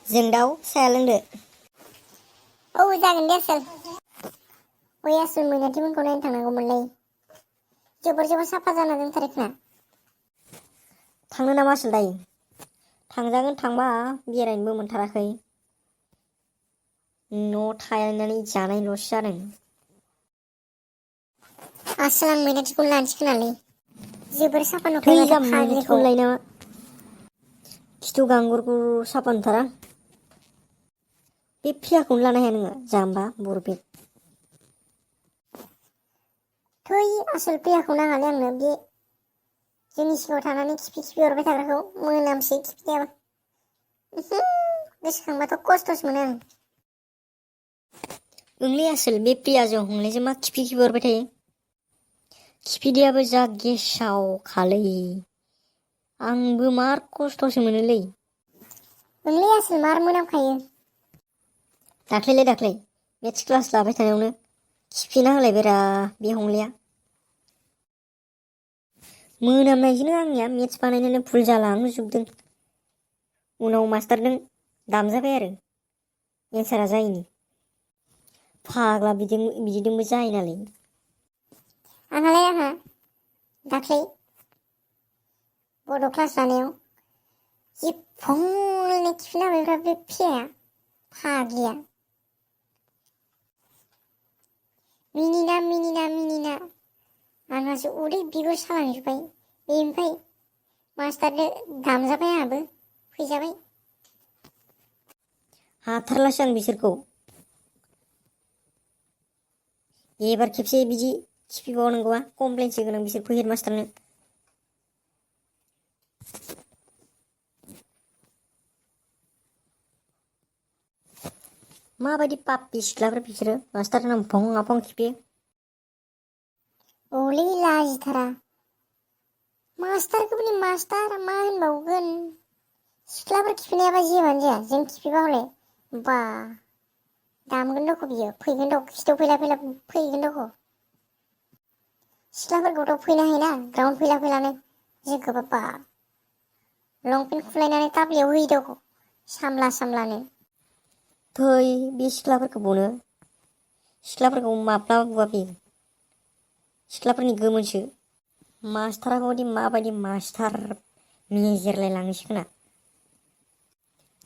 जों दाउ साया लोंदो। औ जागोन दे आसोल। ओइ आसोल मैनाथिमोनखौ नायनो थांनांगौमोनलै। जोबोर साफा जाना दोनथारो खोमा। थांनो नामा आसोल दायो? थांजागोन थांबा बेरायनोबो मोनथाराखै। न'आव थानानै जानायल'सो जादों। आसोल आं मैनाथिखौनो लानोसै खोमालै। जोबोर साफा थै नुखायो माथो जाम्बा फाग्लिखौ। मैनाथिखौनो लायो नामा? खिथु गांगुरगुर साफा नुथारा। बे फ्रियाखौनो लानो हाया नोङो जाम्बा बरबिद। थै आसोल फ्रियाखौ नाङालै आंनो बे जोंनि सिगाङाव थानानै खिफि हरबाय थाग्राखौ मोनामसै खिफिनायाबो। गोसोखांबाथ' खस्थ'सो मोनो आं। ओंलै आसोल बे प्रियाजों हंलेजों मा खिफि हरबाय थायो? खिफिदैयाबो जा गेसाव खालै। आंबो मार खस्थ'सो मोनोलै। ओंलै आसोल मार मोनामखायो। दाख्लै मेथ्स क्लास लाबाय थानायावनो खिफिना होलायबायरा बे हंलेया। मोनामनायजोंनो आंनिया मेथ्स बानायनायानो भुल जालांजोबदों। उनाव मास्टारजों दामजाबाय आरो एन्सारा जायिनि। फाग्ला बिदिजोंबो जायो नालै। आंहा दाख्लै बड' क्लास लानायाव जि फंनो खिफिना होबायब्रा बे फिसाया फाग्लिया। मिनिना आंहासो उदै बिगुर सालांजोब्बाय। बेनिफ्राय मास्टारनो दामजाबाय आंहाबो फैजाबाय। हाथारलासो आं बिसोरखौ। एबार खेबसे बिदि खिफिबावनांगौबा कमप्लेनसो होगोन आं बिसोरखौ हेड मास्टारनो। माबायदि पापि सिख्लाफोर बिसोरो मास्टार होनना भं भं खिफियो। औलै लाजिथारा। मास्टारखौबो मास्टार मा होनबावगोन। सिख्लाफोर खिफिनायाबा जेबोआनो जाया जों खिफिबा हले बा दामगोन दख' बियो फैगोन दख' खिथु फैला फैगोन दख'। सिख्लाफोरखौथ' फैनो हायोना ग्राउन्ड फैलानो जोंखौबा बा लंपेन्ट खुलायनानै टाब्लियाव होयो दख' सामलानो। थै बे सिख्लाफोरखौ बुनो। सिख्लाफोरखौ माब्लाबा बुआ बियो। सिख्लाफोरनि गोमोनसो। मास्टाराबादि माबायदि मास्टार मेजेरलायलाङोसो खोमा।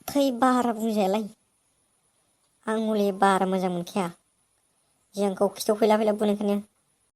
थै बारा बुंजायालाय। आं हले बारा मोजां मोनखाया जोंखौ खिथु फैला बुनायखौनो।